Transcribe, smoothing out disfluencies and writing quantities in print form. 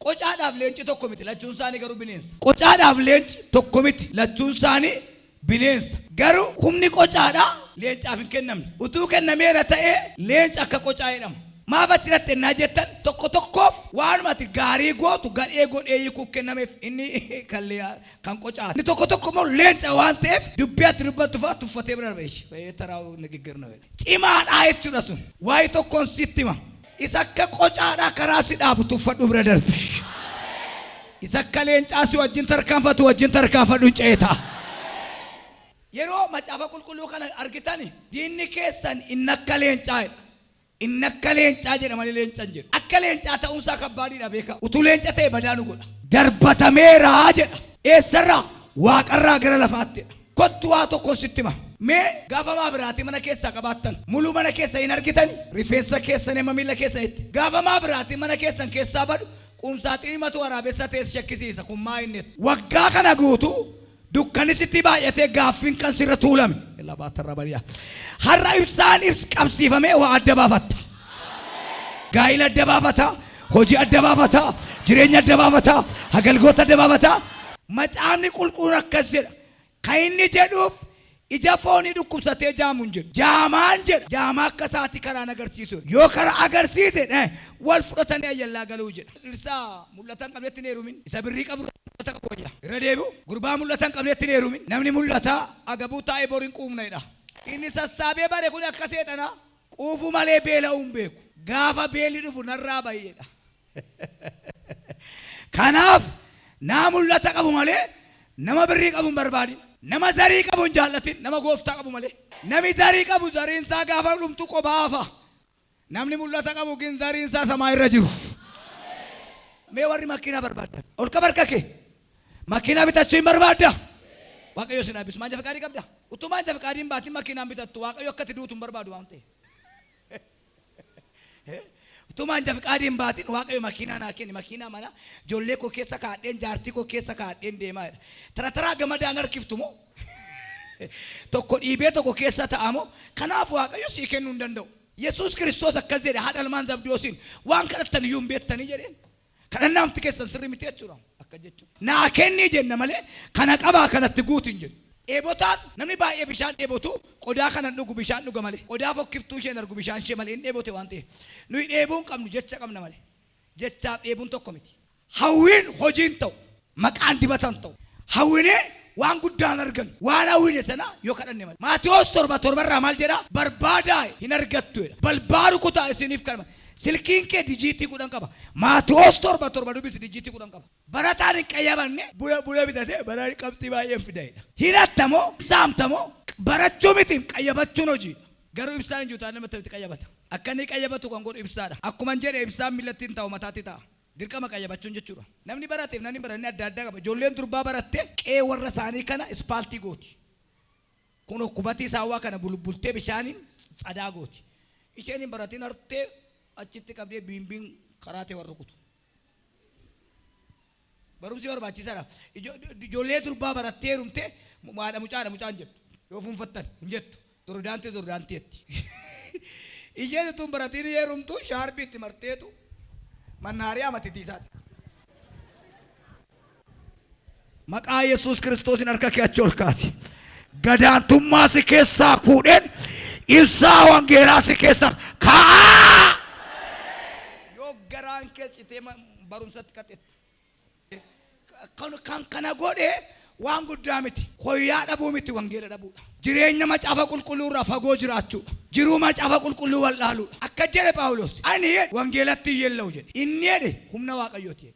Qocaadhaaf leenci tokko miti, lachuun isaanii garuu bineensa. Qocaadhaaf leenci tokko miti, lachuun isaanii bineensa. Garuu humni qocaadhaa leencaaf hin kennamne. Utuu kennameera ta'ee leenca akka qocaa jedhama. Maaf achi dhatte ennaa jettan, tokko tokkoof waanuma ati gaarii gootu gadhee godhee hiikuuf kennameef, inni kan qocaati. Inni tokko tokko immoo leenca waan ta'eef dubbii ati dubbattu fa'aa tuffatee bira darba ishee. Baay'ee taraa nigigir ነው jedha. Cimaadhaa jechuudha sun. Waa'ee tokkoon sitti hima. Isa akka qocaadhaa karaa si dhaabu tuffadhu, bira darbi. Isa akka leencaa si wajjin tarkaanfatu wajjin tarkaanfadhu, ceeta. Yeroo Macaafa Qulqulluu kana argitani, diinni keessan inni akka leencaa jedha. Inni akka leencaa jedha malee leenca hin jedhu. Akka leencaa ta'uunsaa kabbaadiidha, beeka. Utuu leenca ta'e badaa nu godha. Darbatameeraa jedha. Eessarraa? Waaqarraa gara lafaatti jedha. Kottu, waa tokkoon sitti hima. Mee gaafa maa biraatii mana keessaa qabaattan, muluu mana keessa hin argitani, rifeensa keessan hamma miila keessanitti. Gaafa maa biraatii mana keessan keessaa badu, quumsaaxinii matu waraabessa ta'es shakkisiisa kun maa inni. Waggaa kana guutuu dukkanni sitti baay'atee gaaffiin kan sirra tuulame. Labaatarra bari'a. Har'a ibsaan ibs qabsiifamee waa adda baafatta. Gaa'ila adda baafata, hojii adda baafata, jireenya adda baafata, agalgoota adda baafata. Macaafni Qulqulluun akkas jedha. Kan inni jedhuuf ija foonii dhukkubsatee jaamu hin jedhu. Jaamaan jedha. Jaamaa akka isaatii karaan agarsiisu. Yoo karaa agarsiise wal fudhatanii ayyallaa galuu jedha. Dhirsaa mul'ata hin qabnetti hin heerumin. Isa birrii qabu mul'ata qabu wayya. Irra deebi'u. Gurbaa mul'ata hin qabnetti hin heerumin. Namni mul'ataa agabuu taa'ee boriin quufna jedha. Inni sassaabee bare kun akka seexanaa quufuu malee beela'uu hin beeku. Gaafa beelli dhufu narraa bahi jedha. Kanaaf naa mul'ata qabu malee nama birrii qabu hin barbaadin. Nama zarii qabu hin jaallatin, nama gooftaa qabu malee. Namni zarii qabu zariin isaa gaafa dhumtu qobaa hafa. Namni mul'ata qabu gin zariin isaa samaa irra jiru. Mee warri makiinaa barbaaddan, ol qaba harka kee. Makiinaa bitachuu hin barbaadda? Waaqayyo sin eebbisu. Maanja fiqaadii qabda? Utuu maanja fiqaadii hin baatin makiinaan bitattu, Waaqayyo akka ati duutu hin barbaadu waan ta'eef. Utuu maanja fiqaadii hin baatin "Waaqayyo makiinaa naa kenni, makiinaa mana ijoollee koo keessa kaadheen, jaartii koo keessa kaadheen deemaa" jedha. Tara taraa gamadaan harkiftu moo? Tokko dhiibee tokko keessa ta'amoo? Kanaaf Waaqayyo sii kennuu hin danda'u. Yesuus Kiristoos akkas jedhe haadha ilmaan Zabdiyoosiin, "Waan kadhattan iyyuu hin beektanii" jedheen. Kadhannaamti keessan sirrii miti jechuudha. Akka jechuudha. Naa kennii jenna malee kana qabaa kanatti guuti hin jennu. Dheebotaan namni baay'ee bishaan dheebotu qodaa kanan dhugu, bishaan dhuga malee. Qodaa fokkiftuu isheen argu bishaan ishee malee hin dheebote waan ta'eef. Nuyi dheebuu hin qabnu, jecha qabna malee. Jechaaf dheebuun tokko miti. Hawwiin hojiin ta'u, maqaan dibatan ta'u. Hawwinee waan guddaan argannu. Waan hawwine sana yoo kadhanne malee. Maatiyoos 7:7rraa maal jedhaa? "Barbaadaa, hin argattu" jedha. "Balbaa rukutaa, isiniif kanama." Silkiin kee dijiitii 10 qaba. Maatiyoos 7:7 dubbisi, dijiitii 10 qaba. Barataan hin qayyabanne buna buna bitatee bara qabxii baay'een fida jedha. Hidhattamoo saamtamoo, barachuu miti, qayyabachuun hojiidha. Garuu ibsaan hin jiru taanaan namatti itti qayyabata. Akka inni qayyabatu kan godhu ibsaadha. Akkuma jedhe, ibsaan miillatti hin ta'u, mataatti ta'a. Dirqama qayyabachuun jechuudha. Namni barateef namni baranne adda addaa qaba. Ijoolleen durbaa baratte qe'ee warra isaanii kana ispaaltii gooti. Kun kubatii saawwaa kana bulbultee bishaaniin tsadaa gooti. Isheen hin baratin hartee achitti qabdee biimbiin karaa ta'e warra rukutu. Barumsi barbaachisaadha. Ijoollee durbaa barattee heerumte haadha mucaadha mucaan jettu. Yoo fuunfattan hin jettu. Durdaantii durdaantiitti. Isheen utuu hin baratiin heerumtu shaarbii itti marteetu mannaariyaa matitiisaati. Maqaa Yesuus Kiristoosiin harka kee achi ol kaasi. Gadaantummaa si keessaa fuudheen ibsaa wangeelaa si keessaa kaa'aa. Yoo garaan kee citee barumsatti qaxette. Kan kana godhe waan guddaa miti. Koyyaa dhabuu miti, wangeela dhabuudha. Jireenya Macaafa Qulqulluu irraa fagoo jiraachuudha. Jiruu Macaafa Qulqulluu wallaaluudha. Akka jedhe Phaawulos, "Ani wangeelatti hin yeella'u" jedhe. Inni jedhe humna Waaqayyooti jedhe.